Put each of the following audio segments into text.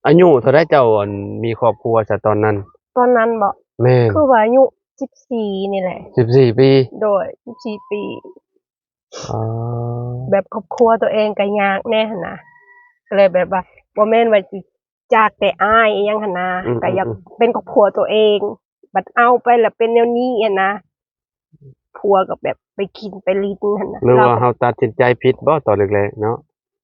ອາຍຸເທົ່າໃດເຈົ້າ ອັນ ມີຄອບຄົວຊະຕອນນັ້ນ? ຕອນນັ້ນບໍ? ແມ່ນ. ຄືວ່າອາຍຸສິບສີ່ນີ້ແຫຼະ. ສິບສີ່ປີ? ໂດຍ ສິບສີ່ປີ. ອໍ ແບບຄອບຄົວຕົວເອງກໍຍາກແດ່ຫັ້ນນະ ກໍເລີຍແບບວ່າ ບໍ່ແມ່ນວ່າຊິຈາກແຕ່ອ້າຍອີ່ຫຍັງຫັ້ນນະ ອືມ ກໍຢາກ ອືມ ເປັນຄອບຄົວຕົວເອງ ບັດເອົາໄປແລ້ວເປັນແນວນີ້ຫັ້ນນະ ຜົວກໍແບບໄປກິນໄປຫຼິ້ນຫັ້ນນະ ຫຼືວ່າເຮົາຕັດສິນໃຈຜິດບໍຕອນແລກໆເນາະ?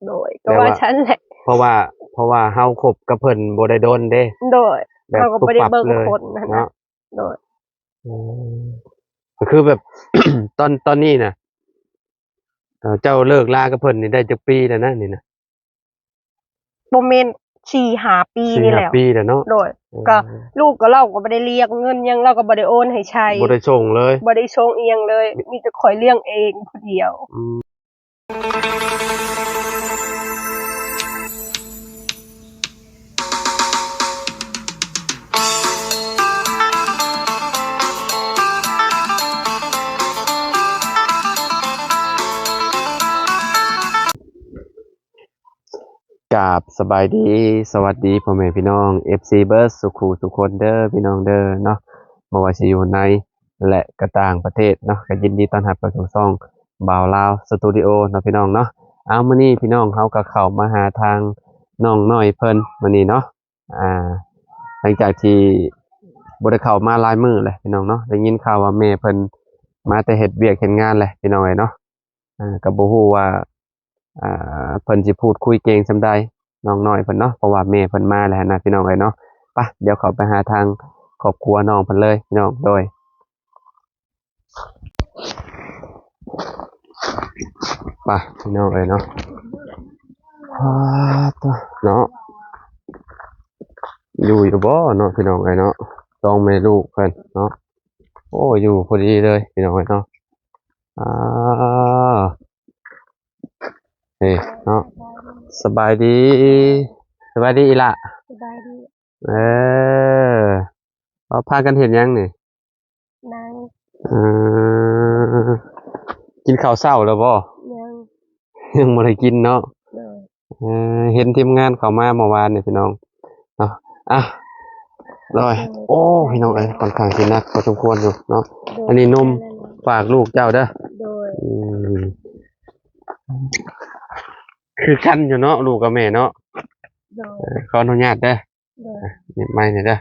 ໂດຍ ກໍວ່າຊັ້ນແຫຼະ ເພາະວ່າ ເພາະວ່າເຮົາຄົບກັບເພິ່ນບໍ່ໄດ້ດົນເດ້. ໂດຍ ແບບ ເຮົາກໍບໍ່ໄດ້ເບິ່ງຄົນຫັ້ນນະ ເນາະ. ໂດຍ ອືມ ກໍຄືແບບ ຕອນ ຕອນນີ້ນະ ເອີ ເຈົ້າເລີກລາກັບເພິ່ນນີ້ໄດ້ຈັກປີແລ້ວນະນີ້ນະ? ບໍ່ແມ່ນສີ່ຫ້າປີນີ້ແຫຼ້ວ ສີ່ຫ້າປີແລ້ວເນາະ. ໂດຍ ເອີ ກໍລູກກໍ ລາວກໍບໍ່ໄດ້ລ້ຽງເງິນຫຍັງ ລາວກໍບໍ່ໄດ້ໂອນໃຫ້ໃຊ້ ບໍ່ໄດ້ສົ່ງເລີຍ ບໍ່ໄດ້ສົ່ງອີ່ຫຍັງເລີຍ ມີແຕ່ຂ້ອຍລ້ຽງເອງຜູ້ດຽວ. ອືມ ກາບສະບາຍດີ ສະຫວັດດີພໍ່ແມ່ພີ່ນ້ອງ ເອັຟຊີ ເບິດສູ່ຄູ່ສູ່ຄົນເດີພີ່ນ້ອງເດີເນາະ ບໍ່ວ່າຊິຢູ່ໃນ ແລະ ກະຕ່າງປະເທດເນາະ ກະຍິນດີຕ້ອນຮັບເຂົ້າສູ່ຊ່ອງບ່າວລາວສະຕູດິໂອເນາະພີ່ນ້ອງເນາະ. ເອົາ ມື້ນີ້ພີ່ນ້ອງເຮົາກະເຂົ້າມາຫາທາງນ້ອງນ້ອຍເພິ່ນມື້ນີ້ເນາະ ອ່າ ຫຼັງຈາກທີ່ບໍ່ໄດ້ເຂົ້າມາຫຼາຍມື້ແຫຼະພີ່ນ້ອງເນາະ ໄດ້ຍິນຂ່າວວ່າແມ່ເພິ່ນມາແຕ່ເຮັດວຽກເຮັດງານແຫຼະພີ່ນ້ອງເອີຍເນາະ. ອ່າ ກໍບໍ່ຮູ້ວ່າ ອ່າ ເພິ່ນຊິພູດຄຸຍເກັ່ງສ່ຳໃດ ນ້ອງນ້ອຍເພິ່ນເນາະ ເພາະວ່າແມ່ເພິ່ນມາແລ້ວຫັ້ນນະພີ່ນ້ອງເອີຍເນາະ. ປະ ດຽວເຂົ້າໄປຫາທາງຄອບຄົວນ້ອງເພິ່ນເລີຍພີ່ນ້ອງ. ໂດຍ ປະ ພີ່ນ້ອງເອີຍເນາະ ປາດໂທ້ເນາະ ຢູ່ຢູ່ບໍ່ເນາະພີ່ນ້ອງເອີຍເນາະ ສອງແມ່ລູກເພິ່ນເນາະ. ໂອ້ ຢູ່ພໍດີເລີຍພີ່ນ້ອງເອີຍເນາະ. ອ່າ ເອີເນາະ ສະບາຍດີ ສະບາຍດີອີ່ຫຼ້າ ສະບາຍດີ. ເອີ ເອົາ ພາກັນເຮັດຫຍັງນີ້? ນັ່ງ. ເອີ ກິນເຂົ້າເຊົ້າແລ້ວບໍ່? ຍັງ ຍັງບໍ່ໄດ້ກິນເນາະ. ໂດຍ. ເອີ ເຫັນທີມງານເຂົ້າມາເມື່ອວານນີ້ພີ່ນ້ອງເນາະ. ອ່ະ ໂດຍ ໂອ້ ພີ່ນ້ອງເອີຍ ຂ້ອນຂ້າງຊິໜັກພໍສົມຄວນຢູ່ເນາະ. ໂດຍ. ອັນນີ້ນົມຝາກລູກເຈົ້າເດີ. ໂດຍ. ອືມ ຄືກັນຢູ່ເນາະ ລູກກັບແມ່ເນາະ. ໂດຍ. ເອີ ຂໍອະນຸຍາດເດີ. ໂດຍ. ອ່ະ ໜີບໄມ້ນີ້ເດີ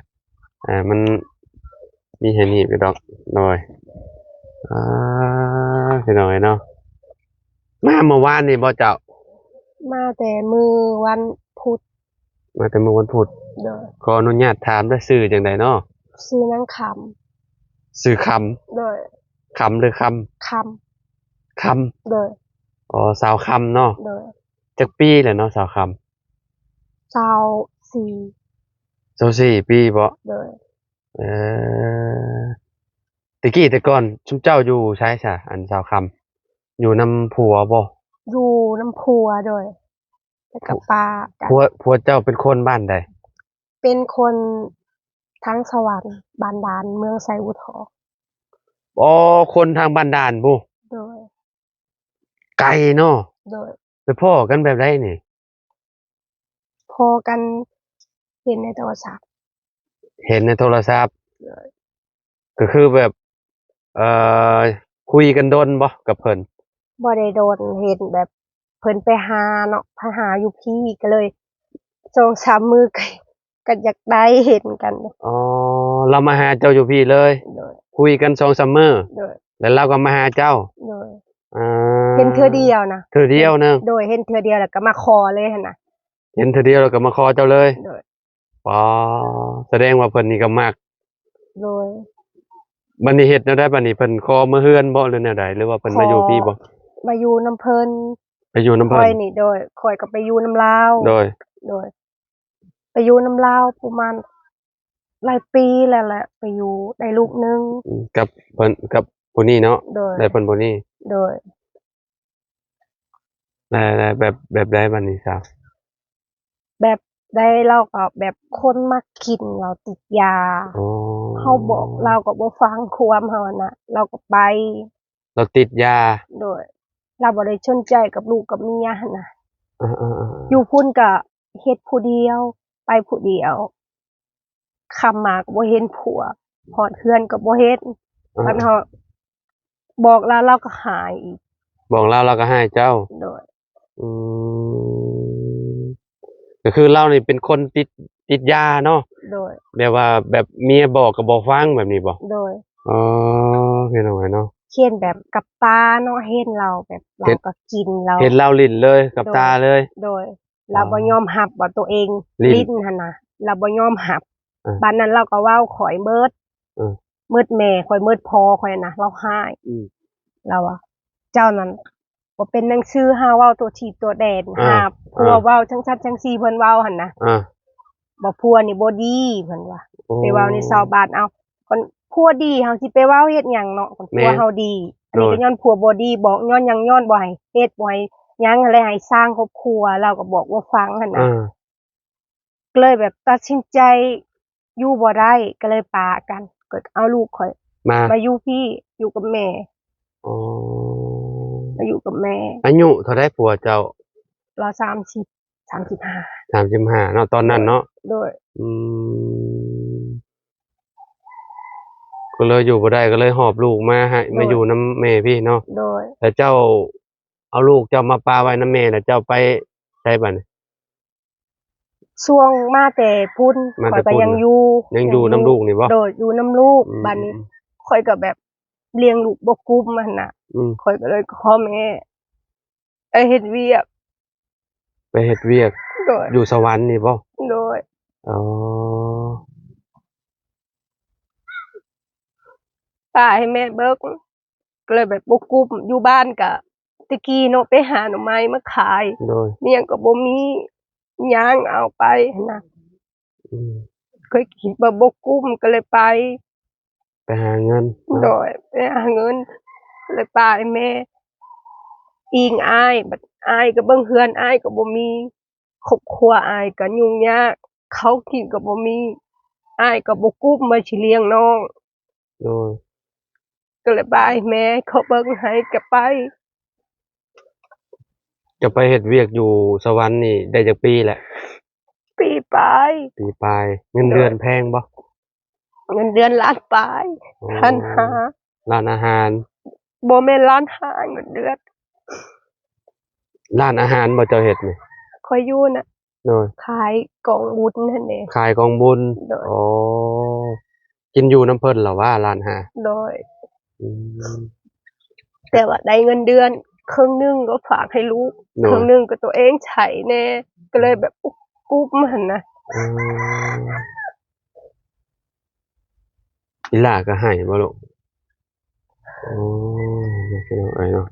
ອ່າ ມັນມີໃຫ້ໜີບຢູ່ດອກ. ໂດຍ. ອ່າ ພີ່ນ້ອງເອີຍເນາະ ມາເມື່ອວານນີ້ບໍ່ເຈົ້າ? ມາແຕ່ມື້ວັນພຸດ. ມາແຕ່ມື້ວັນພຸດ. ໂດຍ. ຂໍອະນຸຍາດຖາມເດີ ຊື່ຈັ່ງໃດເນາະ? ຊື່ນາງຄຳ. ຊື່ຄຳ. ໂດຍ. ຄຳ ຫຼື ຄຳ? ຄຳ. ຄຳ. ໂດຍ. ອໍ ສາວຄຳເນາະ. ໂດຍ. ຈັກປີແລ້ວເນາະ ສາວຄຳ? ຊາວສີ່. ຊາວສີ່ປີບໍ? ໂດຍ. ເອີ ແຕ່ກີ້ແຕ່ກ່ອນຊຸມເຈົ້າຢູ່ໃສຊະ ອັນສາວຄຳ? ຢູ່ນຳຜົວບໍ? ຢູ່ນຳຜົວ. ໂດຍ. ແລ້ວກໍປະກັນ. ຜົວ ຜົວເຈົ້າເປັນຄົນບ້ານໃດ? ເປັນຄົນທາງສະຫວັນ ບ້ານດານ ເມືອງໄຊບູທອງ. ອໍ ຄົນທາງບ້ານດານພຸ້ນ. ໂດຍ. ໄກເນາະ. ໂດຍ. ໄປພໍ້ກັນແບບໃດນີ້? ພໍ້ກັນເຫັນໃນໂທລະສັບ. ເຫັນໃນໂທລະສັບ. ໂດຍ. ກໍຄືແບບ ເອີ ຄຸຍກັນດົນບໍ່ກັບເພິ່ນ? ບໍ່ໄດ້ດົນ ເຫັນແບບເພິ່ນໄປຫາເນາະ ໄປຫາຢູ່ພີ້ ກໍເລີຍສອງສາມມື້ ກໍ ກໍຢາກໄດ້ເຫັນກັນ. ອໍ ລາວມາຫາເຈົ້າຢູ່ພີ້ເລີຍ? ໂດຍ. ຄຸຍກັນສອງສາມມື້? ໂດຍ. ແລ້ວລາວກໍມາຫາເຈົ້າ? ໂດຍ. ອ່າ ເຫັນເທື່ອດຽວນະ. ເທື່ອດຽວນະ? ໂດຍ. ເຫັນເທື່ອດຽວແລ້ວກໍມາຂໍເລີຍຫັ້ນນະ. ເຫັນເທື່ອດຽວແລ້ວກໍມາຂໍເຈົ້າເລີຍ? ໂດຍ. ປາ ສະແດງວ່າເພິ່ນນີ້ກໍມັກ. ໂດຍ. ບັດນີ້ເຮັດແນວໃດບັດນີ້? ເພິ່ນຂໍມາເຮືອນບໍ່ ຫຼືແນວໃດ ຫຼືວ່າເພິ່ນມາຢູ່ພີ້ບໍ່? ມາຢູ່ນຳເພິ່ນ. ໄປຢູ່ນຳເພິ່ນ. ຂ້ອຍນີ້ ໂດຍ ຂ້ອຍກໍໄປຢູ່ນຳລາວ. ໂດຍ. ໂດຍ. ໄປຢູ່ນຳລາວປະມານຫຼາຍປີແລ້ວແຫຼະ ໄປຢູ່ໄດ້ລູກໜຶ່ງ. ອືມ ກັບເພິ່ນ ກັບຜູ້ນີ້ເນາະ? ໂດຍ. ໄດ້ເພິ່ນຜູ້ນີ້? ໂດຍ. ແລ້ວ ແລ້ວແບບ ແບບໃດບັດນີ້ສາວ? ແບບໃດ ລາວກໍແບບຄົນມັກກິນ ລາວຕິດຢາ. ອໍ. ເຮົາບອກລາວກໍບໍ່ຟັງຄວາມເຮົາຫັ້ນນະ ລາວກໍໄປ. ລາວຕິດຢາ. ໂດຍ. ລາວບໍ່ໄດ້ສົນໃຈກັບລູກກັບເມຍຫັ້ນນະ. ເອີໆໆໆ. ຢູ່ພຸ້ນກໍເຮັດຜູ້ດຽວ. ໄປຜູ້ດຽວ ຄ່ຳມາກໍບໍ່ເຫັນຜົວ ຮອດເຮືອນກໍບໍ່ເຫັນ ເອີ ບັດເຮົາບອກລາວ ລາວກໍຮ້າຍອີກ ບອກລາວ ລາວກໍຮ້າຍເຈົ້າ ໂດຍ ອືມ ກໍຄືລາວນີ້ເປັນຄົນຕິດ ຕິດຢາເນາະ ໂດຍ ແບບວ່າແບບເມຍບອກກໍບໍ່ຟັງແບບນີ້ບໍ່ ໂດຍ ອໍ ພີ່ນ້ອງເອີຍເນາະ ເຫັນແບບກັບຕາເນາະ ເຫັນລາວແບບ ເຫັນ ລາວກໍກິນ ລາວ ເຫັນລາວຫຼິ້ນເລີຍກັບຕາເລີຍ ໂດຍ ລາວບໍ່ຍອມຮັບວ່າຕົວເອງຫຼິ້ນຫັ້ນນະ ລາວບໍ່ຍອມຮັບ ເອີ ບາດນັ້ນລາວກໍເວົ້າຂ້ອຍໝົດ ເອີ ໝົດແມ່ຂ້ອຍ ໝົດພໍ່ຂ້ອຍນະ ລາວຮ້າຍ ອືມ ລາວວ່າ ເຈົ້ານັ້ນບໍ່ເປັນໜັງສື ຫາເວົ້າຕົວຖີບຕົວແດນ ອ່າ ຫາຜົວ ອ່າ ເວົ້າຈັ່ງຊັ້ນຈັ່ງຊີ້ ເພິ່ນເວົ້າຫັ້ນນະ ອ່າ ວ່າຜົວນີ້ບໍ່ດີ ເພິ່ນວ່າ ໂອ້ ໄປເວົ້າໃນຊາວບ້ານ ເອົ້າ ຄັນຜົວດີ ເຮົາຊິໄປເວົ້າເຮັດຫຍັງເນາະ ຄັນຜົວເຮົາດີ ແມ່ນ ອັນນີ້ ໂດຍ ກໍຍ້ອນຜົວບໍ່ດີ ບອກຍ້ອນຫຍັງ ຍ້ອນບໍ່ໃຫ້ເຮັດ ບໍ່ໃຫ້ຫຍັງ ແລ້ວໃຫ້ສ້າງຄອບຄົວ ລາວກໍບອກບໍ່ຟັງຫັ້ນນະ ອ່າ ກໍເລີຍແບບຕັດສິນໃຈຢູ່ບໍ່ໄດ້ ກໍເລີຍປະກັນ ກໍເອົາລູກຂ້ອຍມາ ມາຢູ່ພີ້ ຢູ່ກັບແມ່ ອໍ ມາຢູ່ກັບແມ່ ອາຍຸເທົ່າໃດຜົວເຈົ້າ? ລາວສາມສິບ ສາມສິບຫ້າ ສາມສິບຫ້າເນາະ ຕອນນັ້ນເນາະ ໂດຍ ອືມ ກໍເລີຍຢູ່ບໍ່ໄດ້ ກໍເລີຍຫອບລູກມາໃຫ້ ໂດຍ ມາຢູ່ນຳແມ່ພີ້ເນາະ ໂດຍ ແລ້ວເຈົ້າເອົາລູກເຈົ້າມາປະໄວ້ນຳແມ່ ແລ້ວເຈົ້າໄປໃສບາດນີ້? ຊ່ວງມາແຕ່ພຸ້ນ ມາແຕ່ພຸ້ນ ຂ້ອຍກໍຍັງຢູ່ ຍັງຢູ່ນຳລູກນີ້ບໍ່? ໂດຍ ຢູ່ນຳລູກ ອືມ ບາດນີ້ ອືມ ຂ້ອຍກໍແບບລ້ຽງລູກບໍ່ກຸ້ມຫັ້ນນະ ອືມ ຂ້ອຍກໍເລີຍຂໍແມ່ ໄປເຮັດວຽກ ໄປເຮັດວຽກ ໂດຍ ຢູ່ສະຫວັນນີ້ບໍ່? ໂດຍ ອໍ ປະໃຫ້ແມ່ເບິ່ງ ກໍເລີຍແບບບໍ່ກຸ້ມ ຢູ່ບ້ານກະ ແຕ່ກີ້ເນາະ ໄປຫາໜໍ່ໄມ້ມາຂາຍ ໂດຍ ມີຫຍັງກໍບໍ່ມີ ຍ່າງເອົາໄປຫັ້ນນະ ອືມ ຂ້ອຍຄິດວ່າບໍ່ກຸ້ມ ກໍເລີຍໄປ ໄປຫາເງິນເນາະ ໂດຍ ໄປຫາເງິນ ເລີຍປະໃຫ້ແມ່ ອີງອ້າຍ ບັດອ້າຍກໍເບິ່ງເຮືອນ ອ້າຍກໍບໍ່ມີ ຄອບຄົວອ້າຍກໍຫຍຸ້ງຍາກ ເຂົ້າກິນກໍບໍ່ມີ ອ້າຍກໍບໍ່ກຸ້ມວ່າຊິລ້ຽງນ້ອງ ໂດຍ ກໍເລີຍປະໃຫ້ແມ່ເຂົາເບິ່ງໃຫ້ ກໍໄປ ເຈົ້າໄປເຮັດວຽກຢູ່ສະຫວັນນີ້ໄດ້ຈັກປີແລ້ວ? ປີປາຍ ປີປາຍ ເງິນເດືອນ ໂດຍ ແພງບໍ່? ເງິນເດືອນລ້ານປາຍ ໂອ້ ລ້ານຫ້າ ຮ້ານອາຫານ ບໍ່ແມ່ນລ້ານຫ້າ ເງິນເດືອນ ຮ້ານອາຫານບໍ່ເຈົ້າເຮັດນີ້? ຂ້ອຍຢູ່ນະ ໂດຍ ຂາຍກອງບຸນຫັ້ນເດ ຂາຍກອງບຸນ ໂດຍ ໂອ້ ກິນຢູ່ນຳເພິ່ນລະວ່າລ້ານຫ້າ ໂດຍ ອືມ ແຕ່ວ່າໄດ້ເງິນເດືອນ ເຄິ່ງໜຶ່ງກໍຝາກໃຫ້ລູກ ໂດຍ ເຄິ່ງໜຶ່ງກໍຕົວເອງໃຊ້ແດ່ ກໍເລີຍແບບກຸ້ມຫັ້ນນະ ອືມ ອີ່ຫຼ້າກໍໃຫ້ບໍ່ລູກ? ໂອ້ຍ ພີ່ນ້ອງເອີຍເນາະ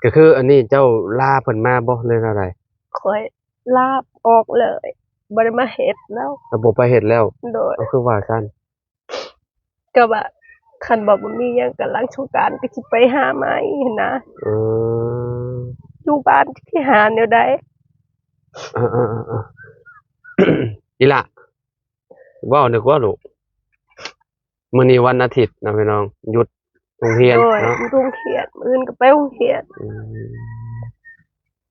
ກໍຄືອັນນີ້ເຈົ້າລາເພິ່ນມາບໍ່ ຫຼືແນວໃດ? ຂ້ອຍລາອອກເລີຍ ບໍ່ໄດ້ມາເຮັດແລ້ວ ກໍບໍ່ໄປເຮັດແລ້ວ ໂດຍ ກໍຄືວ່າຊັ້ນ ກໍວ່າຄັນວ່າບໍ່ມີຫຍັງ ກໍຫຼັງສົງການກໍຊິໄປຫາໃໝ່ຫັ້ນນະ ເອີ ຢູ່ບ້ານຊິຫາແນວໃດ? ເອີໆໆໆ ອີ່ຫຼ້າ ເວົ້າໜຶ່ງວ່າລູກ ມື້ນີ້ວັນອາທິດນະພີ່ນ້ອງ ຢຸດໂຮງຮຽນ ໂດຍ ເນາະ ຢຸດໂຮງຮຽນ ມື້ອື່ນກໍໄປໂຮງຮຽນ ອືມ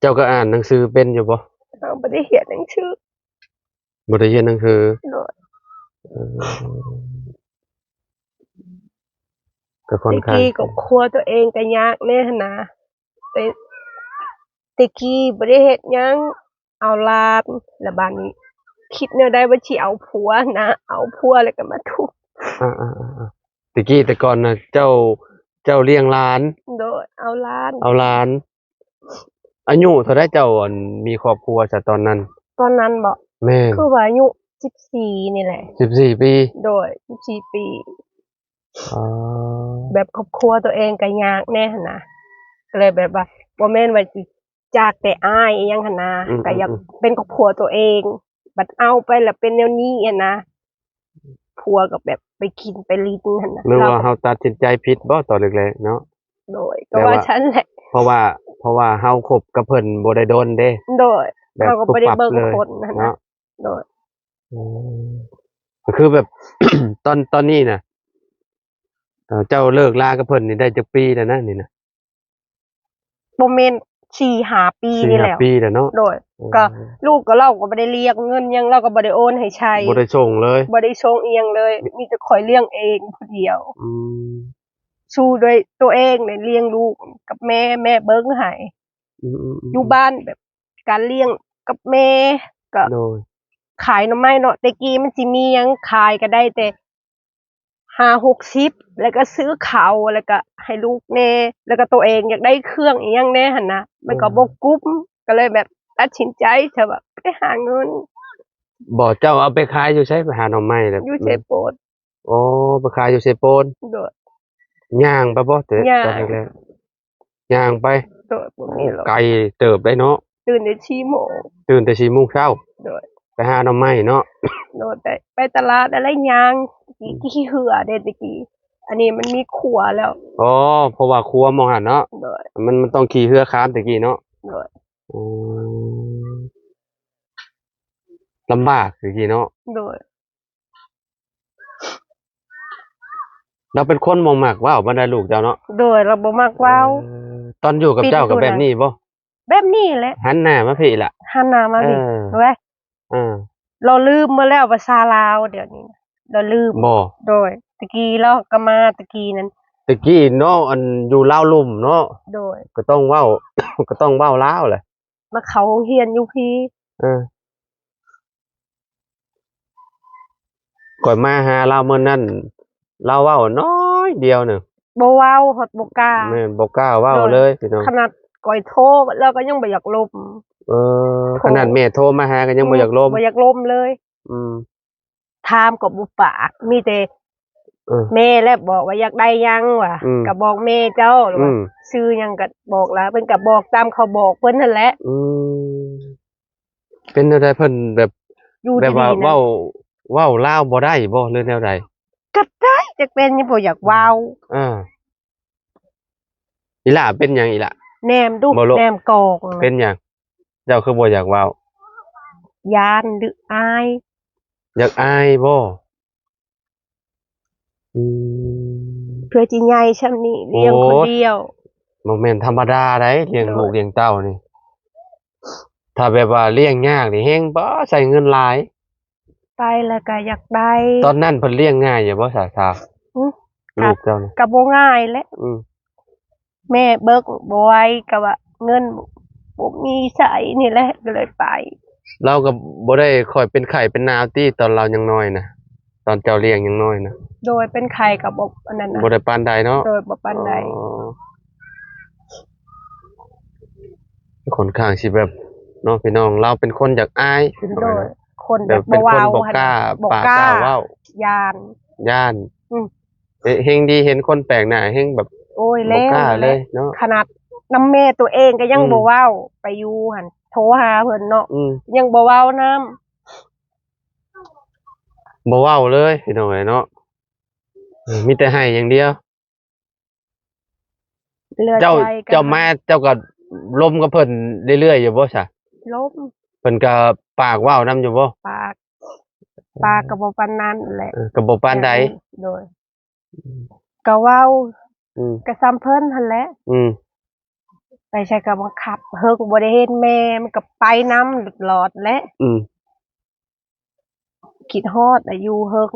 ເຈົ້າກໍອ່ານໜັງສືເປັນຢູ່ບໍ່? ເຮົາບໍ່ໄດ້ຮຽນໜັງສື ບໍ່ໄດ້ຮຽນໜັງສື ໂດຍ ເອີ ກໍຂ້ອນຂ້າງ ແຕ່ກີ້ຄອບຄົວຕົວເອງກໍຍາກແດ່ຫັ້ນນະ ແຕ່ ແຕ່ກີ້ບໍ່ໄດ້ເຮັດຫຍັງ ເອົາຫຼານ ແລ້ວບາດນີ້ຄິດແນວໃດວ່າຊິເອົາຜົວນະ ເອົາຜົວແລ້ວກໍມາທຸກ ອາໆໆ ແຕ່ກີ້ແຕ່ກ່ອນນະ ເຈົ້າ ເຈົ້າລ້ຽງຫຼານ ໂດຍ ເອົາຫຼານ ເອົາຫຼານ ອາຍຸເທົ່າໃດເຈົ້າ ອັນ ມີຄອບຄົວຊະຕອນນັ້ນ? ຕອນນັ້ນບໍ? ແມ່ນ ຄືວ່າອາຍຸສິບສີ່ນີ້ແຫຼະ ສິບສີ່ປີ ໂດຍ ສິບສີ່ປີ ອໍ ແບບຄອບຄົວຕົວເອງກໍຍາກແດ່ຫັ້ນນະ ກໍເລີຍແບບວ່າ ບໍ່ແມ່ນວ່າຊິຈາກແຕ່ອ້າຍອີ່ຫຍັງຫັ້ນນະ ອືມ ກໍຢາກ ອືມ ເປັນຄອບຄົວຕົວເອງ ບັດເອົາໄປແລ້ວເປັນແນວນີ້ຫັ້ນນະ ຜົວກໍແບບໄປກິນໄປຫຼິ້ນຫັ້ນນະ ຫຼືວ່າເຮົາຕັດສິນໃຈຜິດບໍຕອນແລກໆເນາະ? ໂດຍ ກໍວ່າຊັ້ນແຫຼະ ເພາະວ່າ ເພາະວ່າເຮົາຄົບກັບເພິ່ນບໍ່ໄດ້ດົນເດ້ ໂດຍ ແບບ ເຮົາກໍບໍ່ໄດ້ເບິ່ງຄົນຫັ້ນນະ ເນາະ ໂດຍ ອືມ ກໍຄືແບບ ຕອນ ຕອນນີ້ນະ ເອີ ເຈົ້າເລີກລາກັບເພິ່ນນີ້ໄດ້ຈັກປີແລ້ວນະນີ້ນະ? ບໍ່ແມ່ນ ສີ່ຫ້າປີນີ້ແລ້ວ ສີ່ຫ້າປີແລ້ວເນາະ. ໂດຍ ເອີ ກໍລູກກໍ ລາວກໍບໍ່ໄດ້ລຽກເງິນຫຍັງ ລາວກໍບໍ່ໄດ້ໂອນໃຫ້ໃຊ້ ບໍ່ໄດ້ສົ່ງເລີຍ ບໍ່ໄດ້ສົ່ງອີ່ຫຍັງເລີຍ ມີແຕ່ຂ້ອຍລ້ຽງເອງຜູ້ດຽວ. ອືມ ສູ້ດ້ວຍຕົວເອງເລີຍ ລ້ຽງລູກກັບແມ່ ແມ່ເບິ່ງໃຫ້. ອືມໆໆ ຢູ່ບ້ານແບບການລ້ຽງກັບແມ່ ກໍ ໂດຍ ຂາຍໜໍ່ໄມ້ເນາະ ແຕ່ກີ້ມັນຊິມີຫຍັງຂາຍກໍໄດ້ແຕ່ຫ້າຫົກສິບ ແລ້ວກໍຊື້ເຂົ້າ ແລ້ວກໍໃຫ້ລູກແດ່ ແລ້ວກໍຕົວເອງຢາກໄດ້ເຄື່ອງອີ່ຫຍັງແດ່ຫັ້ນນະ ມັນກໍ ໂອ້ ບໍ່ກຸ້ມ ກໍເລີຍແບບຕັດສິນໃຈ ເທື່ອວ່າໄປຫາເງິນ. ບໍ່ ເຈົ້າເອົາໄປຂາຍຢູ່ໃສ ໄປຫາໜໍ່ໄມ້ແລ້ວ? ຢູ່ເຊໂປນ. ອໍ ໄປຂາຍຢູ່ເຊໂປນ. ໂດຍ. ຍ່າງໄປບໍ່? ແຕ່ ຍ່າງ ຕອນແລກໆ ຍ່າງໄປ. ໂດຍ ບໍ່ມີລົດ. ໂອ້ ໄກເຕີບໄດ໋ເນາະ. ຕື່ນແຕ່ສີ່ໂມງ ຕື່ນແຕ່ສີ່ໂມງເຊົ້າ. ໂດຍ. ໄປຫາໜໍ່ໄມ້ເນາະ. ໂດຍ ໄປ ໄປຕະຫຼາດ ແລ້ວຍ່າງ ອືມ ຂີ່ເຮືອເດ້ແຕ່ກີ້ ອັນນີ້ມັນມີຂົວແລ້ວ. ອໍ ເພາະວ່າຂົວໝ່ອງຫັ້ນເນາະ. ໂດຍ. ມັນ ມັນຕ້ອງຂີ່ເຮືອຂ້າມແຕ່ກີ້ເນາະ. ໂດຍ. ໂອ້ ລຳບາກແຕ່ກີ້ເນາະ. ໂດຍ. ລາວເປັນຄົນບໍ່ມັກເວົ້າປານໃດ ລູກເຈົ້າເນາະ. ໂດຍ ລາວບໍ່ມັກເວົ້າ. ເອີ ຕອນຢູ່ກັບເຈົ້າກໍແບບນີ້ບໍ່? ແບບນີ້ແຫຼະ. ຫັນໜ້າມາພີ້ລະ ຫັນໜ້າມາພີ້. ເອີ ເວີຍ ເອີ ລາວລືມໝົດແລ້ວພາສາລາວ ດຽວນີ້ລາວລືມ. ບໍ່? ໂດຍ ແຕ່ກີ້ລາວກໍມາ ແຕ່ກີ້ນັ້ນ ແຕ່ກີ້ເນາະ ອັນຢູ່ລາວລຸ່ມເນາະ. ໂດຍ. ກໍຕ້ອງເວົ້າ ກໍຕ້ອງເວົ້າລາວແຫຼະ. ມາເຂົ້າໂຮງຮຽນຢູ່ພີ້. ເອີ ຂ້ອຍມາຫາລາວມື້ນັ້ນ ລາວເວົ້າໜ້ອຍດຽວໜຶ່ງ ບໍ່ເວົ້າ ຮອດບໍ່ກ້າ. ແມ່ນ ບໍ່ກ້າເວົ້າເລີຍພີ່ນ້ອງ. ຂະໜາດຂ້ອຍໂທ ລາວກໍຍັງບໍ່ຢາກລົມ. ເອີ ໂທ ຂະໜາດແມ່ໂທມາຫາກໍຍັງບໍ່ຢາກລົມ. ບໍ່ຢາກລົມເລີຍ. ອືມ. ຖາມກໍບໍ່ປາກ ມີແຕ່ ເອີ ແມ່ແຫຼະບອກວ່າຢາກໄດ້ຫຍັງວ່າ ອືມ ກໍບອກແມ່ເຈົ້າ ຫຼືວ່າ ອືມ ຊື້ຫຍັງກໍບອກລາວ ເພິ່ນກໍບອກຕາມເຂົາບອກເພິ່ນຫັ້ນແຫຼະ. ອືມ ເປັນແນວໃດ ເພິ່ນແບບ ຢູ່ ແບບວ່າ ດີໆນະ ເວົ້າ ເວົ້າລາວບໍ່ໄດ້ບໍ່ ຫຼືແນວໃດ? ກໍໄດ້ ຈັກເປັນຫຍັງບໍ່ຢາກເວົ້າ. ເອີ ອີຫຼ້າເປັນຫຍັງອີຫຼ້າ? ແນມດຸ ບໍ່ລູກ ແນມກອງ. ເປັນຫຍັງ? ເຈົ້າຄືບໍ່ຢາກເວົ້າ? ຢ້ານຫຼືອາຍ. ຢາກອາຍບໍ່? ອືມ ເພື່ອຊິໃຫຍ່ຊ່ຳນີ້ ລ້ຽງຄົນດຽວ. ໂອ້ ບໍ່ແມ່ນທຳມະດາໃດ ລ້ຽງລູກ ໂດຍ ລ້ຽງເຕົ້ານີ້. ຖ້າແບບວ່າລ້ຽງຍາກນີ້ແຮງ ບໍ່ ໃຊ້ເງິນຫຼາຍ. ໄປແລ້ວກໍຢາກໄດ້. ຕອນນັ້ນເພິ່ນລ້ຽງງ່າຍຢູ່ບໍ່ສາວ? ອື ລູກເຈົ້ານີ້ ກໍບໍ່ງ່າຍແຫຼະ. ອືມ ແມ່ເບິ່ງບໍ່ໄຫວ ກໍວ່າເງິນບໍ່ມີໃຊ້ນີ້ແຫຼະ ກໍເລີຍໄປ. ລາວກໍບໍ່ໄດ້ຄ່ອຍເປັນໄຂ້ເປັນໜາວຕິ ຕອນລາວຍັງນ້ອຍນະ ຕອນເຈົ້າລ້ຽງຍັງນ້ອຍນະ? ໂດຍ ເປັນໄຂ້ກໍບໍ່ອັນນັ້ນນະ ບໍ່ໄດ້ປານໃດເນາະ. ໂດຍ ບໍ່ປານໃດ. ອໍ ຂ້ອນຂ້າງຊິແບບເນາະ ພີ່ນ້ອງ ລາວເປັນຄົນຢາກອາຍ. ໂດຍ ຄົນແບບ ແບບບໍ່ເວົ້າ ເປັນຄົນບໍ່ກ້າ ບໍ່ກ້າ ປາກກ້າເວົ້າ ຢ້ານ ຢ້ານ. ອືມ ເອະ ແຮງດີເຫັນຄົນແປກໜ້າແຮງແບບ ໂອ້ຍ ບໍ່ກ້າເລີຍເນາະ. ຂະໜາດນຳແມ່ຕົວເອງກໍຍັງ ອືມ ບໍ່ເວົ້າ ໄປຢູ່ຫັ້ນ ໂທຫາເພິ່ນເນາະ ອືມ ຍັງບໍ່ເວົ້ານຳ. ບໍ່ເວົ້າເລີຍ ພີ່ນ້ອງເອີຍເນາະ ມີແຕ່ໄຫ້ຢ່າງດຽວ. ເຈົ້າ ເຈົ້າມາ ເຈົ້າກໍລົມກັບເພິ່ນເລື້ອຍໆຢູ່ບໍ່ຊະ? ລົມ. ເພິ່ນກໍປາກເວົ້ານຳຢູ່ບໍ່? ປາກ ປາກກໍບໍ່ປານນັ້ນແຫຼະ. ເອີ ກໍບໍ່ປານໃດ. ໂດຍ ກໍເວົ້າ ອືມ ກໍສ່ຳເພິ່ນຫັ້ນແຫຼະ. ອືມ ໄປໃສກໍບັງຄັບ ເຮີກບໍ່ໄດ້ເຫັນແມ່ ມັນກໍໄປນຳຕະຫຼອດແຫຼະ. ອືມ ຄິດຮອດອາຍຸເຮີກ.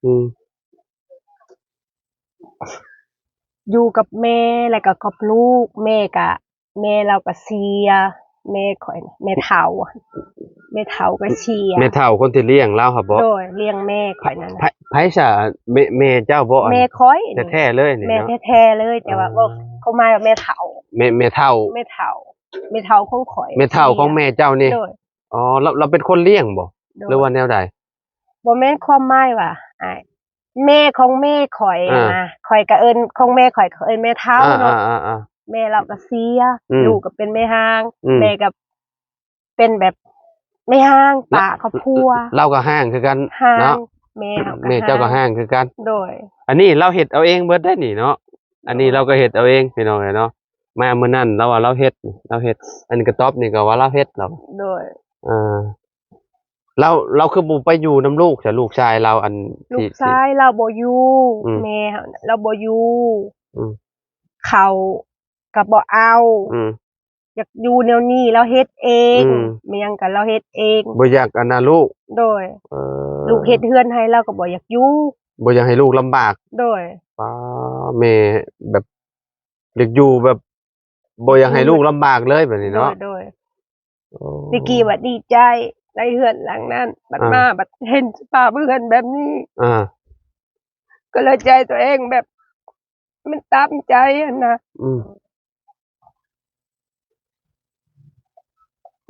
ອືມ ຢູ່ກັບແມ່ ແລ້ວກໍກັບລູກ ແມ່ກະ ແມ່ລາວກໍເສຍ ແມ່ຂ້ອຍນະ ແມ່ເຖົ້າ ແມ່ເຖົ້າກໍເສຍ. ແມ່ເຖົ້າຄົນທີ່ລ້ຽງລາວຫັ້ນບໍ? ໂດຍ ລ້ຽງແມ່ຂ້ອຍນັ້ນນະ. ໃຜ ໃຜຊະ? ແມ່ ແມ່ເຈົ້າບໍ? ແມ່ຂ້ອຍ ແທ້ໆເລີຍນີ້ເນາະ. ແມ່ແທ້ໆເລີຍ ແຕ່ວ່າ ອ່າ ເວົ້າຄວາມໝາຍວ່າແມ່ເຖົ້າ ແມ່ ແມ່ເຖົ້າ ແມ່ເຖົ້າ ແມ່ເຖົ້າຂອງຂ້ອຍ ແມ່ເຖົ້າຂອງແມ່ເຈົ້ານີ້. ໂດຍ. ອໍ ລາວ ລາວເປັນຄົນລ້ຽງບໍ? ໂດຍ. ຫຼືວ່າແນວໃດ? ບໍ່ແມ່ນຄວາມໝາຍວ່າ ອ້າຍ ແມ່ຂອງແມ່ຂ້ອຍ ອ່າ ນະ ຂ້ອຍກໍເອີ້ນ ຂອງແມ່ຂ້ອຍກໍເອີ້ນແມ່ເຖົ້າເນາະ. ອ່າໆໆໆ ແມ່ລາວກໍເສຍ ອືມ ລູກກໍເປັນແມ່ຮ້າງ ອືມ ແມ່ກໍເປັນແບບແມ່ຮ້າງ ລະ ປະຄອບຄົວ. ລາວກໍຮ້າງຄືກັນ ຮ້າງ ເນາະ ແມ່ເຮົາກໍ ແມ່ເຈົ້າກໍຮ້າງ ຮ້າງຄືກັນ. ໂດຍ. ອັນນີ້ລາວເຮັດເອົາເອງເບິດໄດ໋ນີ້ເນາະ ອັນນີ້ລາວກໍເຮັດເອົາເອງ ພີ່ນ້ອງເອີຍເນາະ. ມາມື້ນັ້ນລາວວ່າລາວເຮັດ ລາວເຮັດ ອັນນີ້ກະຕອບນີ້ກໍວ່າລາວເຮັດ ລາວ ໂດຍ ເອີ ລາວ ລາວຄືບໍ່ໄປຢູ່ນຳລູກຊະ ລູກຊາຍລາວ ອັນ ລູກຊາຍລາວບໍ່ຢູ່ ອືມ ແມ່ລາວບໍ່ຢູ່ ອືມ ເຂົ້າກໍບໍ່ເອົາ ອືມ ຢາກຢູ່ແນວນີ້ ລາວເຮັດເອງ ອືມ ແມ່ນຫຍັງກໍລາວເຮັດເອງ ບໍ່ຢາກອັນນະລູກ ໂດຍ ເອີ ລູກເຮັດເຮືອນໃຫ້ ລາວກໍບໍ່ຢາກຢູ່ ບໍ່ຢາກໃຫ້ລູກລຳບາກ ໂດຍ ປ້າ ແມ່ແບບ ຢາກຢູ່ແບບ ບໍ່ຢາກໃຫ້ ອືມ ລູກລຳບາກເລີຍແບບນີ້ເນາະ ໂດຍ ໂດຍ ໂອ້ ແຕ່ກີ້ວ່າດີໃຈໄດ້ເຮືອນຫຼັງນັ້ນ ບັດ ອືມ ມາບັດເຫັນສະພາບເຮືອນແບບນີ້ ອ່າ ກໍເລີຍໃຈຕົວເອງແບບ ມັນຕາມໃຈຫັ້ນນະ ອືມ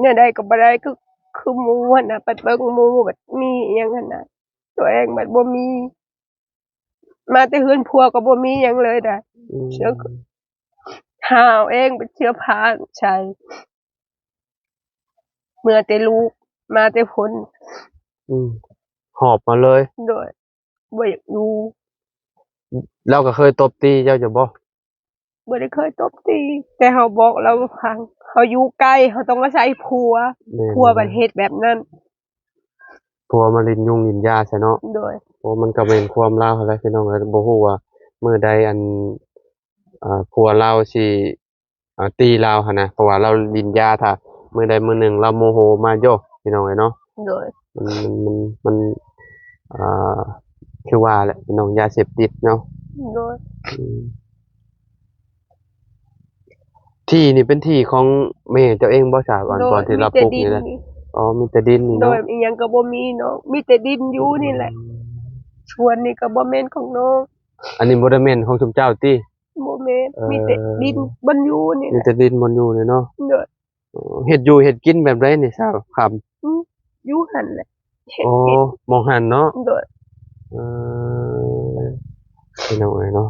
ແນວໃດກໍບໍ່ໄດ້ ຄື ຄືໝູ່ຫັ້ນນະ ໄປເບິ່ງໝູ່ບັດມີອີ່ຫຍັງຫັ້ນນະ ຕົວເອງບັດບໍ່ມີ ມາແຕ່ເຮືອນຜົວກໍບໍ່ມີຫຍັງເລີຍນະ ອືມ ເຊື້ອ ຫາເອົາເອງເປັນເຊື້ອຜ້າໃສ່ ເມື່ອແຕ່ລູກ ມາແຕ່ພຸ້ນ ອືມ ຫອບມາເລີຍ ໂດຍ ບໍ່ຢາກຢູ່ ລາວກໍເຄີຍຕົບຕີເຈົ້າຢູ່ບໍ່? ບໍ່ໄດ້ເຄີຍຕົບຕີ ແຕ່ເຮົາບອກລາວຟັງ ເຮົາຢູ່ໄກ ເຮົາຕ້ອງອາໄສຜົວ ແມ່ນ ຜົວບັດເຮັດແບບນັ້ນ ຜົວມາຫຼິ້ນຍຸງຫຼິ້ນຢາຊະເນາະ ໂດຍ ໂອ້ ມັນກໍແມ່ນຄວາມລາວຫັ້ນແຫຼະ ພີ່ນ້ອງເອີຍ ບໍ່ຮູ້ວ່າມື້ໃດອັນ ອ່າ ຜົວລາວຊິ ອ່າ ຕີລາວຫັ້ນນະ ເພາະວ່າລາວຫຼິ້ນຢາ ຖ້າມື້ໃດມື້ໜຶ່ງລາວໂມໂຫມາໂຢ ພີ່ນ້ອງເອີຍເນາະ ໂດຍ ມັນ ມັນ ມັນ ມັນ ອ່າ ຄືວ່າແຫຼະ ພີ່ນ້ອງ ຢາເສບຕິດເນາະ ໂດຍ ອືມ ທີ່ນີ້ເປັນທີ່ຂອງແມ່ເຈົ້າເອງບໍ່ຊະ? ບ່ອນ ໂດຍ ບ່ອນທີ່ລາວ ມີແຕ່ດິນ ປູກນີ້ແຫຼະ ອໍ ມີແຕ່ດິນນີ້ ໂດ ເນາະ ອີ່ຫຍັງກໍບໍ່ມີເນາະ ມີແຕ່ດິນຢູ່ນີ້ແຫຼະ ອືມ ສວນນີ້ກໍບໍ່ແມ່ນຂອງນ້ອງ ອັນນີ້ບໍ່ໄດ້ແມ່ນຂອງຊຸມເຈົ້າຕິ? ບໍ່ແມ່ນ ເອີ ມີແຕ່ດິນບ່ອນຢູ່ນີ້ແຫຼະ ມີແຕ່ດິນບ່ອນຢູ່ນີ້ເນາະ ໂດຍ ເຮັດຢູ່ເຮັດກິນແບບໃດນີ້ສາວຄຳ? ອືມ ຢູ່ຫັ້ນແຫຼະ ເຮັດ ອໍ ກິນ ໝ່ອງຫັ້ນເນາະ ໂດຍ ເອີ ພີ່ນ້ອງເອີຍເນາະ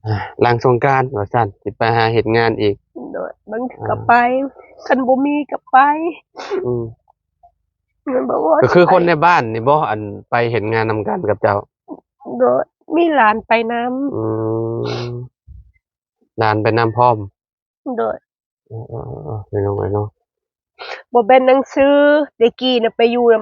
ອ່າ ຫຼັງສົງການວ່າຊັ້ນ ຊິໄປຫາເຮັດງານອີກ ໂດຍ ບາງເທື່ອກໍໄປ ອ່າ ຄັນບໍ່ມີກໍໄປ ອືມ ແມ່ນບໍ່ວ່າ ກໍຄືຄົນໃນບ້ານນີ້ບໍ່ ອັນໄປເຮັດງານນຳກັນກັບເຈົ້າ? ໂດຍ ມີຫຼານໄປນຳ ອືມ ຫຼານໄປນຳພ້ອມ ໂດຍ ເອີໆໆ ເປັນຈັ່ງໃດເນາະ ບໍ່ແມ່ນໜັງສື ແຕ່ກີ້ນະໄປຢູ່ນຳ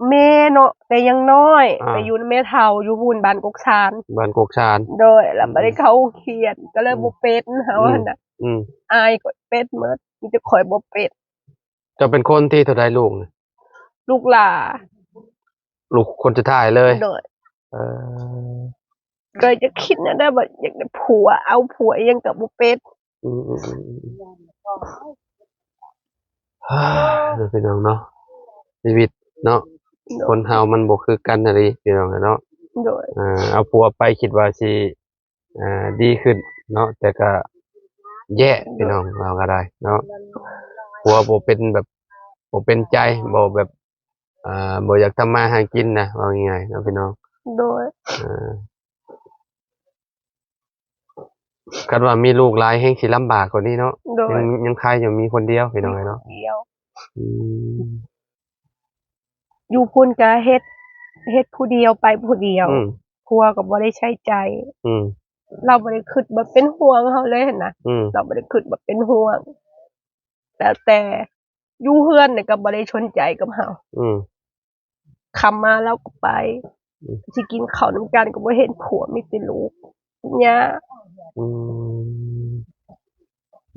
ແມ່ເນາະ ແຕ່ຍັງນ້ອຍ ອ່າ ໄປຢູ່ນຳແມ່ເຖົ້າຢູ່ພຸ້ນ ບ້ານກົກຊານ ບ້ານກົກຊານ ໂດຍ ແລ້ວບໍ່ໄດ້ເຂົ້າໂຮງຮຽນ ກໍເລີຍ ອືມ ບໍ່ເປັນເຮົາ ອືມ ຫັ້ນນະ ອືມ ອາຍກໍເປັນໝົດ ມີແຕ່ຂ້ອຍບໍ່ເປັນ ເຈົ້າເປັນຄົນທີເທົ່າໃດລູກນະ? ລູກຫຼ້າ ລູກຄົນສຸດທ້າຍເລີຍ ໂດຍ ເອີ ກໍຈະຄິດແນວໃດວ່າຢາກໄດ້ຜົວ ເອົາຜົວອີ່ຫຍັງກໍບໍ່ເປັນ ອືມໆໆ ເອີ ພີ່ນ້ອງເນາະ ຊີວິດເນາະ ໂດຍ ຄົນເຮົາມັນບໍ່ຄືກັນອີ່ຫຼີ ພີ່ນ້ອງເນາະ ໂດຍ ເອີ ເອົາຜົວໄປຄິດວ່າຊິ ອ່າ ດີຂຶ້ນເນາະ ແຕ່ກໍແຍ່ ພີ່ນ້ອງ ເວົ້າກໍໄດ້ເນາະ ຜົວບໍ່ເປັນແບບ ບໍ່ເປັນໃຈ ບໍ່ແບບ ອ່າ ບໍ່ຢາກທຳມາຫາກິນນະ ເວົ້າງ່າຍໆເນາະ ພີ່ນ້ອງ ໂດຍ ເອີ ຄັນວ່າມີລູກຫຼາຍແຮ່ງຊິລຳບາກກວ່ານີ້ເນາະ ໂດຍ ຍັງ ຍັງຄາຍຢູ່ມີຄົນດຽວ ພີ່ນ້ອງເອີຍເນາະ ມີຄົນດຽວ ອືມ ຢູ່ພຸ້ນກະເຮັດ ເຮັດຜູ້ດຽວໄປຜູ້ດຽວ ອືມ ຜົວກໍບໍ່ໄດ້ໃສ່ໃຈ ອືມ ລາວບໍ່ໄດ້ຄິດວ່າເປັນຫ່ວງເຮົາເລີຍຫັ້ນນະ ອືມ ລາວບໍ່ໄດ້ຄິດວ່າເປັນຫ່ວງ ແຕ່ ແຕ່ຢູ່ເຮືອນນີ້ກໍບໍ່ໄດ້ສົນໃຈກັບເຮົາ ອືມ ຄ່ຳມາລາວກໍໄປ ອືມ ຊິກິນເຂົ້ານຳກັນກໍບໍ່ເຫັນຜົວ ມີແຕ່ລູກ ຍາ ອືມ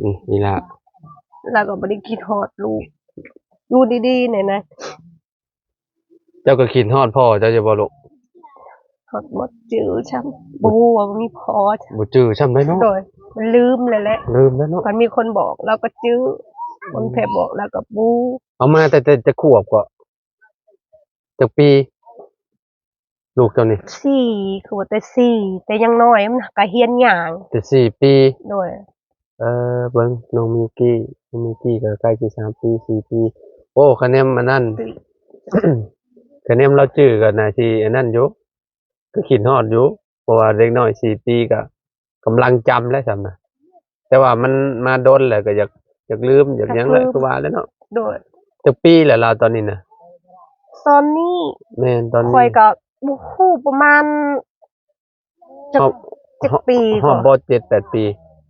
ນີ້ ນີ້ລະ ລາວກໍບໍ່ໄດ້ຄິດຮອດລູກ ຢູ່ດີໆ ນີ້ນະ ເຈົ້າກໍຄິດຮອດພໍ່ເຈົ້າຢູ່ບໍ່ລູກ? ຮອດ ບໍ່ຈື່ຊ້ຳ ບໍ່ຮູ້ວ່າມີພໍ່ ບໍ່ຈື່ຊ້ຳໄດ໋ເນາະ ໂດຍ ມັນລືມແລ້ວແຫຼະ ລືມແລ້ວເນາະ ຄັນມີຄົນບອກລາວກໍຈື່ ອືມ ຄົນແຜ່ບອກລາວກໍບໍ່ ເອົາມາແຕ່ ແຕ່ຈັກຂວບກໍ? ຈັກປີ ລູກເຈົ້ານີ້? ສີ່ ຄືວ່າແຕ່ສີ່ ແຕ່ຍັງນ້ອຍ ມັນກໍຮຽນຍ່າງ ແຕ່ສີ່ປີ ໂດຍ ເອີ ເບິ່ງນ້ອງມິວກີ້ ນ້ອງມິວກີ້ກໍໃກ້ຊິສາມປີ ສີ່ປີ ໂອ້ ຄະແນນອັນນັ້ນ ຄະແນນລາວຈື່ກໍໜ້າຊິອັນນັ້ນຢູ່ ກໍຄິດຮອດຢູ່ ເພາະວ່າເດັກນ້ອຍສີ່ປີກໍ ກຳລັງຈຳແຫຼະຊ້ຳນະ ແຕ່ວ່າມັນມາດົນແລ້ວກໍຢາກ ຢາກລືມ ຢາກຫຍັງແຫຼະ ຄືວ່າແຫຼະເນາະ ໂດຍ ຈັກປີແລ້ວລາວຕອນນີ້ນະ? ຕອນນີ້ ແມ່ນ ຕອນນີ້ ຂ້ອຍກໍບໍ່ຮູ້ ປະມານ ຈັກ ຮອດ ຈັກປີ ຮອດ ກໍ ບໍ່ ເຈັດແປດປີ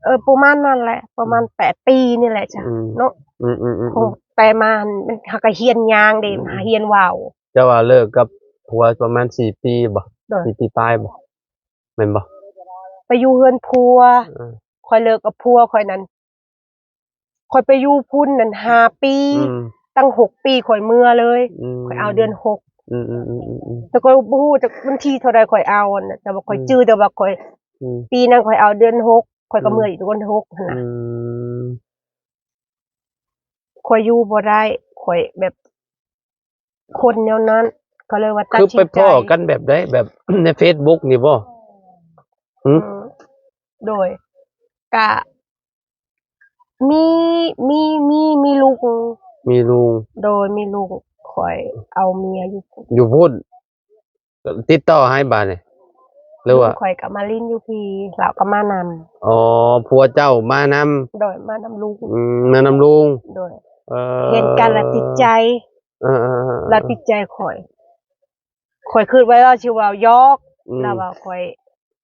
ເອີ ປະມານນັ້ນແຫຼະ ປະມານ ອືມ ແປດປີນີ້ແຫຼະຈ້ະ ອືມ ເນາະ ອືມໆໆໆ ໂອ້ ແຕ່ມາ ມັນ ເຮົາກໍຮຽນຍ່າງເດ້ ອືມ ຮຽນເວົ້າ ເຈົ້າວ່າເລີກກັບຜົວປະມານສີ່ປີບໍ່? ໂດຍ ສີ່ປີປາຍບໍ່? ແມ່ນບໍ່? ໄປຢູ່ເຮືອນຜົວ ເອີ ຂ້ອຍເລີກກັບຜົວຂ້ອຍນັ້ນ ຂ້ອຍໄປຢູ່ພຸ້ນນັ້ນຫ້າປີ ອືມ ຕັ້ງຫົກປີຂ້ອຍເມືອເລີຍ ອືມ ຂ້ອຍເອົາເດືອນຫົກ ອືມໆໆໆໆ ແຕ່ຂ້ອຍບໍ່ຮູ້ຈັກວັນທີເທົ່າໃດຂ້ອຍເອົາຫັ້ນນະ ແຕ່ວ່າຂ້ອຍ ອືມ ຈື່ແຕ່ວ່າຂ້ອຍ ອືມ ປີນັ້ນຂ້ອຍເອົາເດືອນຫົກ ຂ້ອຍກໍ ອືມ ເມືອອີກເດືອນຫົກຫັ້ນນະ ອືມ ຂ້ອຍຢູ່ບໍ່ໄດ້ ຂ້ອຍແບບ ຄົນແນວນັ້ນ ກໍເລີຍວ່າຕັດສິນໃຈ ຄືໄປພໍ້ກັນແບບໃດ ແບບໃນເຟສບຸກນີ້ບໍ່? ຫື? ອືມ ໂດຍ ກະ ມີ ມີ ມີ ມີລຸງ ມີລຸງ ໂດຍ ມີລຸງ ຂ້ອຍເອົາເມຍຢູ່ພຸ້ນ ຢູ່ພຸ້ນ ຕິດຕໍ່ໃຫ້ບາດນີ້ ຫຼືວ່າ ລຸງຂ້ອຍກໍມາຫຼິ້ນຢູ່ພີ້ ລາວກໍມານຳ ອໍ ຜົວເຈົ້າມານຳ ໂດຍ ມານຳລຸງ ອືມ ມານຳລຸງ ໂດຍ ເອີ ເຫັນກັນລະຕິດໃຈ ເອີໆໆໆ ລະຕິດໃຈຂ້ອຍ ຂ້ອຍຄິດໄວ້ວ່າຊິເວົ້າຢອກ ອືມ ລະວ່າຂ້ອຍ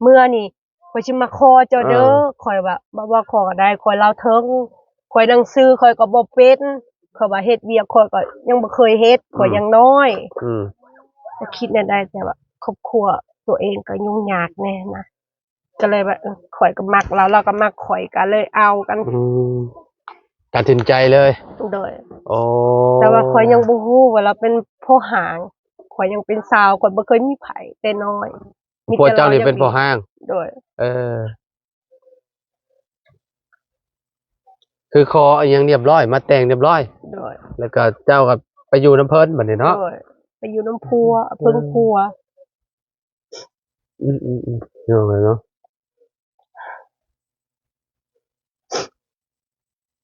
ເມື່ອນີ້ ຂ້ອຍຊິມາຂໍເຈົ້າເດີ ເອີ ຂ້ອຍວ່າ ບໍ່ ບໍ່ຂໍກໍໄດ້ ຂ້ອຍລາວເທິງ ຂ້ອຍໜັງສືຂ້ອຍກໍບໍ່ເປັນ ຂ້ອຍວ່າເຮັດວຽກຂ້ອຍກໍຍັງບໍ່ເຄີຍເຮັດ ຂ້ອຍ ອືມ ຍັງນ້ອຍ ອືມ ກໍຄິດແນວໃດ ແຕ່ວ່າຄອບຄົວຕົວເອງກໍຫຍຸ້ງຍາກແດ່ນະ ກໍເລີຍວ່າ ເອີ ຂ້ອຍກໍມັກລາວ ລາວກໍມັກຂ້ອຍ ກໍເລີຍເອົາກັນ ອືມ ຕັດສິນໃຈເລີຍ ໂດຍ ໂອ້ ແຕ່ວ່າຂ້ອຍຍັງບໍ່ຮູ້ວ່າລາວເປັນພໍ່ຮ້າງ ຂ້ອຍຍັງເປັນສາວ ຂ້ອຍບໍ່ເຄີຍມີໃຜແຕ່ນ້ອຍ ມີແຕ່ ຜົວເຈົ້ານີ້ເປັນພໍ່ຮ້າງ ໂດຍ ເອີ ຄືຂໍອີ່ຫຍັງຮຽບຮ້ອຍ ມາແຕ່ງຮຽບຮ້ອຍ ໂດຍ ແລ້ວກໍເຈົ້າກໍໄປຢູ່ນຳເພິ່ນບັດນີ້ເນາະ ໂດຍ ໄປຢູ່ນຳຜົວ ເພິ່ງຜົວ ອືມໆໆ ເນາະ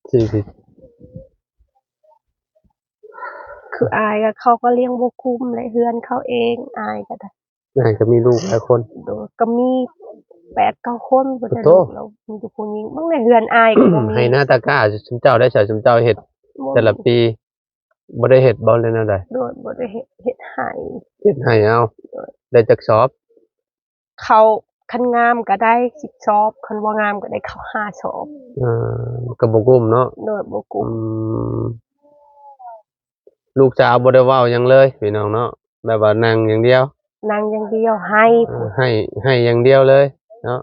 ຄືອ້າຍກໍ ເຂົາກໍລ້ຽງບໍ່ກຸ້ມແຫຼະ ເຮືອນເຂົາເອງ ອ້າຍກໍໄດ້ ອ້າຍກໍມີລູກຫຼາຍຄົນ ໂດຍ ກໍມີແປດເກົ້າຄົນ ບໍ່ແຕ່ ໂອ້ໂຫ ລູກລາວມີແຕ່ຜູ້ຍິງ ເບິ່ງໃນເຮືອນອ້າຍກໍບໍ່ມີ ໃຫ້ນາຕາກ້າຊຸມເຈົ້າໄດ້ ໃສ່ຊຸມເຈົ້າເຮັດ ບໍ່ ແຕ່ລະປີ ບໍ່ໄດ້ເຮັດບໍ່ ຫຼືແນວໃດ? ໂດຍ ບໍ່ໄດ້ເຮັດ ເຮັດໄຮ່ ເຮັດໄຮ່ເອົາ ໂດຍ ໄດ້ຈັກສອບ? ເຂົ້າຄັນງາມກໍໄດ້ສິບສອບ ຄັນບໍ່ງາມກໍໄດ້ເຂົ້າຫ້າສອບ ເອີ ກໍບໍ່ກຸ້ມເນາະ ໂດຍ ບໍ່ກຸ້ມ ອືມ ລູກສາວບໍ່ໄດ້ເວົ້າຫຍັງເລີຍພີ່ນ້ອງເນາະ ແບບວ່ານັ່ງຢ່າງດຽວ ນັ່ງຢ່າງດຽວ ໄຫ້ ເອີ ໄຫ້ ໄຫ້ຢ່າງດຽວເລີຍເນາະ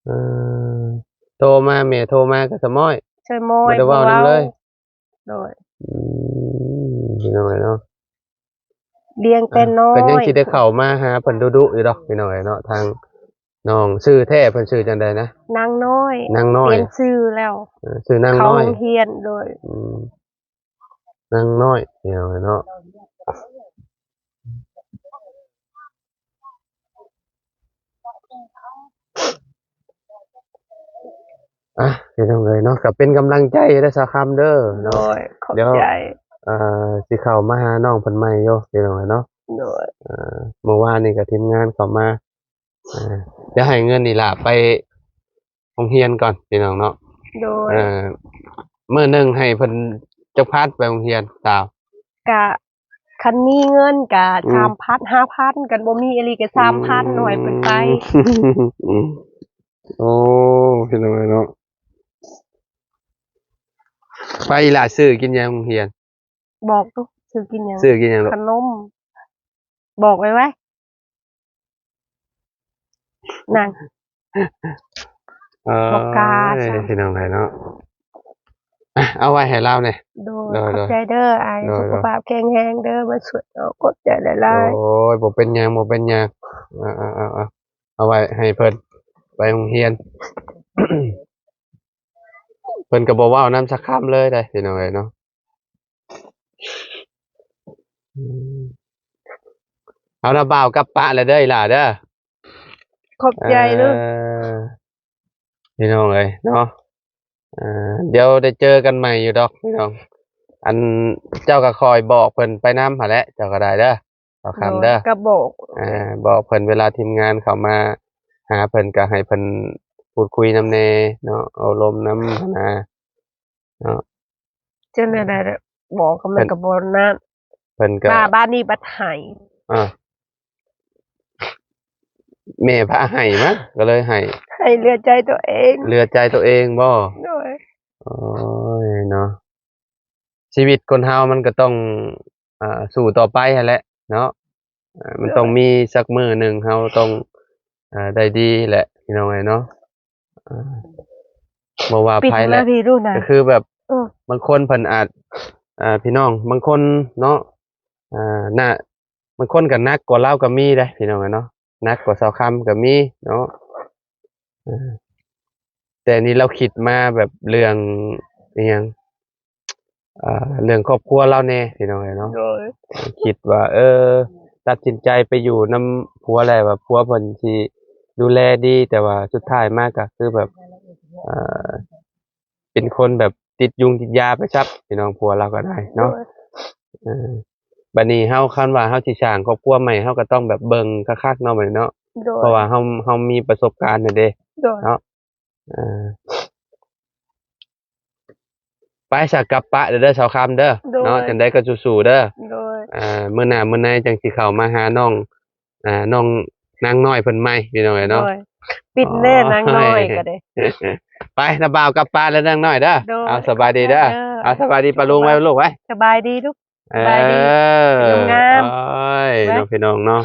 ເອີ ໂທມາ ແມ່ໂທມາກໍສະມ້ອຍ ສະມ້ອຍ ບໍ່ໄດ້ເວົ້ານຳເລີຍ ໂດຍ ອືມ ພີ່ນ້ອງເອີຍເນາະ ລ້ຽງແຕ່ນ້ອຍ ກໍຍັງຊິໄດ້ເຂົ້າມາຫາເພິ່ນດຸໆຢູ່ດອກ ພີ່ນ້ອງເອີຍເນາະ ທາງນ້ອງ ຊື່ແທ້ເພິ່ນຊື່ຈັ່ງໃດນະ? ນາງນ້ອຍ ນາງນ້ອຍ ປ່ຽນຊື່ແລ້ວ ເອີ ຊື່ນາງນ້ອຍ ເຂົ້າໂຮງຮຽນ ໂດຍ ອືມ ນາງນ້ອຍ ພີ່ນ້ອງເອີຍເນາະ ອ່ະ ພີ່ນ້ອງເອີຍເນາະ ກໍເປັນກຳລັງໃຈໃຫ້ສາວຄຳເດີເນາະ ໂດຍ ຂອບໃຈ ດຽວ ເອີ ຊິເຂົ້າມາຫານ້ອງເພິ່ນໃໝ່ຢູ່ ພີ່ນ້ອງເອີຍເນາະ ໂດຍ ເອີ ມື້ວານນີ້ກໍທີມງານເຂົ້າມາ ອ່າ ດຽວໃຫ້ເງິນນີ້ລະໄປໂຮງຮຽນກ່ອນ ພີ່ນ້ອງເນາະ ໂດຍ ເອີ ມື້ໜຶ່ງໃຫ້ເພິ່ນຈັກພັນໄປໂຮງຮຽນ ສາວ? ກະ ຄັນມີເງິນກະ ອືມ ສາມພັນ ຫ້າພັນ ຄັນບໍ່ມີອີ່ຫຼີກະ ສາມພັນ ອືມ ໃຫ້ເພິ່ນໄປ ໂອ້ ພີ່ນ້ອງເອີຍເນາະ ໄປລະ ຊື້ກິນຫຍັງໂຮງຮຽນ? ບອກດູ ຊື້ກິນຫຍັງ? ຊື້ກິນຫຍັງລູກ? ຂະໜົມ ບອກໄວໆ ນາງ ເອີ ບໍ່ກ້າ ພີ່ນ້ອງເອີຍເນາະ ອ່ະ ເອົາໄວ້ໃຫ້ລາວແດ່ ໂດຍ ໂດຍ ຂອບໃຈເດີອ້າຍ ໂດຍ ສຸຂະພາບແຂງແຮງເດີ ມາຊ່ວຍເນາະ ຂອບໃຈຫຼາຍໆ ໂອ້ຍ ບໍ່ເປັນຫຍັງ ບໍ່ເປັນຫຍັງ ເອົາ ເອົາ ເອົາ ເອົາ ເອົາໄວ້ໃຫ້ເພິ່ນໄປໂຮງຮຽນ ເພິ່ນກໍບໍ່ເວົ້ານຳສັກຄຳເລີຍເດ້ ພີ່ນ້ອງເອີຍເນາະ ອືມ ເອົາລະ ບ່າວກັບປະແລ້ວເດີອີ່ຫຼ້າເດີ ຂອບໃຈເດີ ເອີ ພີ່ນ້ອງເອີຍເນາະ ເອີ ດຽວໄດ້ເຈີກັນໃໝ່ຢູ່ດອກພີ່ນ້ອງ ອັນ ເຈົ້າກໍຄອຍບອກເພິ່ນໄປນຳຫັ້ນແຫຼະ ເຈົ້າກໍໄດ້ເດີ ເອົາຄຳເດີ ໂດຍ ກໍບອກ ອ່າ ບອກເພິ່ນເວລາທີມງານເຂົ້າມາຫາເພິ່ນກໍໃຫ້ເພິ່ນພູດຄຸຍນຳແດ່ເນາະ ໂອ້ລົມນຳຫັ້ນນະເນາະ ຈັ່ງໃດ ບອກກໍມັນກໍບໍ່ນັ້ນ ເພິ່ນກໍ ມາບາດນີ້ບັດໄຫ້ ອ່າ ແມ່ພາໄຫ້ມາ ກໍເລີຍໄຫ້ ໄຫ້ເຫຼືອໃຈຕົວເອງ ເຫຼືອໃຈຕົວເອງບໍ່? ໂດຍ ໂອ້ຍເນາະ ຊີວິດຄົນເຮົາມັນກໍຕ້ອງ ອ່າ ສູ້ຕໍ່ໄປຫັ້ນແຫຼະເນາະ ອ່າ ມັນຕ້ອງມີສັກມື້ໜຶ່ງເຮົາຕ້ອງ ອ່າ ໄດ້ດີແຫຼະ ພີ່ນ້ອງເອີຍເນາະ ອ່າ ບໍ່ວ່າ ປິດ ໃຜແຫຼະ ມາພີ້ດູນະ ກໍຄືແບບ ເອີ ບາງຄົນເພິ່ນອາດ ເອີ ພີ່ນ້ອງ ບາງຄົນເນາະ ເອີ ໜ້າ ບາງຄົນກໍໜັກກວ່າລາວກໍມີເດ້ພີ່ນ້ອງເອີຍເນາະ ໜັກກວ່າສາວຄຳກໍມີເນາະ ເອີ ແຕ່ນີ້ລາວຄິດມາແບບເລື່ອງອີ່ຫຍັງ ເອີ ເລື່ອງຄອບຄົວລາວແດ່ພີ່ນ້ອງເອີຍເນາະ ໂດຍ ຄິດວ່າ ເອີ ຕັດສິນໃຈໄປຢູ່ນຳຜົວແລ້ວ ວ່າຜົວເພິ່ນຊິດູແລດີ ແຕ່ວ່າສຸດທ້າຍມາກໍຄືແບບ ເອີ ເປັນຄົນແບບຕິດຍຸງຕິດຢາໄປຊະ ພີ່ນ້ອງ ຜົວລາວກໍໄດ້ເນາະ ໂດຍ ເອີ ບັດນີ້ເຮົາ ຄັນວ່າເຮົາຊິສ້າງຄອບຄົວໃໝ່ ເຮົາກໍຕ້ອງແບບເບິ່ງຄັກໆເນາະ ບັດນີ້ເນາະ ໂດຍ ເພາະວ່າເຮົາ ເຮົາມີປະສົບການແລ້ວເດ້ ໂດຍ ເນາະ ເອີ ໄປຊະ ກັບປະເດີ ເດີສາວຄຳເດີ ໂດຍ ເນາະ ຈັ່ງໃດກໍສູ້ໆເດີ ໂດຍ ເອີ ມື້ໜ້າມື້ໃນຈັ່ງຊິເຂົ້າມາຫານ້ອງ ອ່າ ນ້ອງນາງນ້ອຍເພິ່ນໃໝ່ ພີ່ນ້ອງເອີຍເນາະ ໂດຍ ປິດແນ່ນາງນ້ອຍກໍໄດ້ ໄປນະບ່າວ ກັບປະແລ້ວນາງນ້ອຍເດີ ໂດຍ ເອົາ ສະບາຍດີເດີ ເອົາ ສະບາຍດີປ້າລຸງໄວ້ລູກໄວ້ ສະບາຍດີລູກ ເອີ ສະບາຍດີ ງາມໆ ໂອ້ຍ ເນາະ ພີ່ນ້ອງເນາະ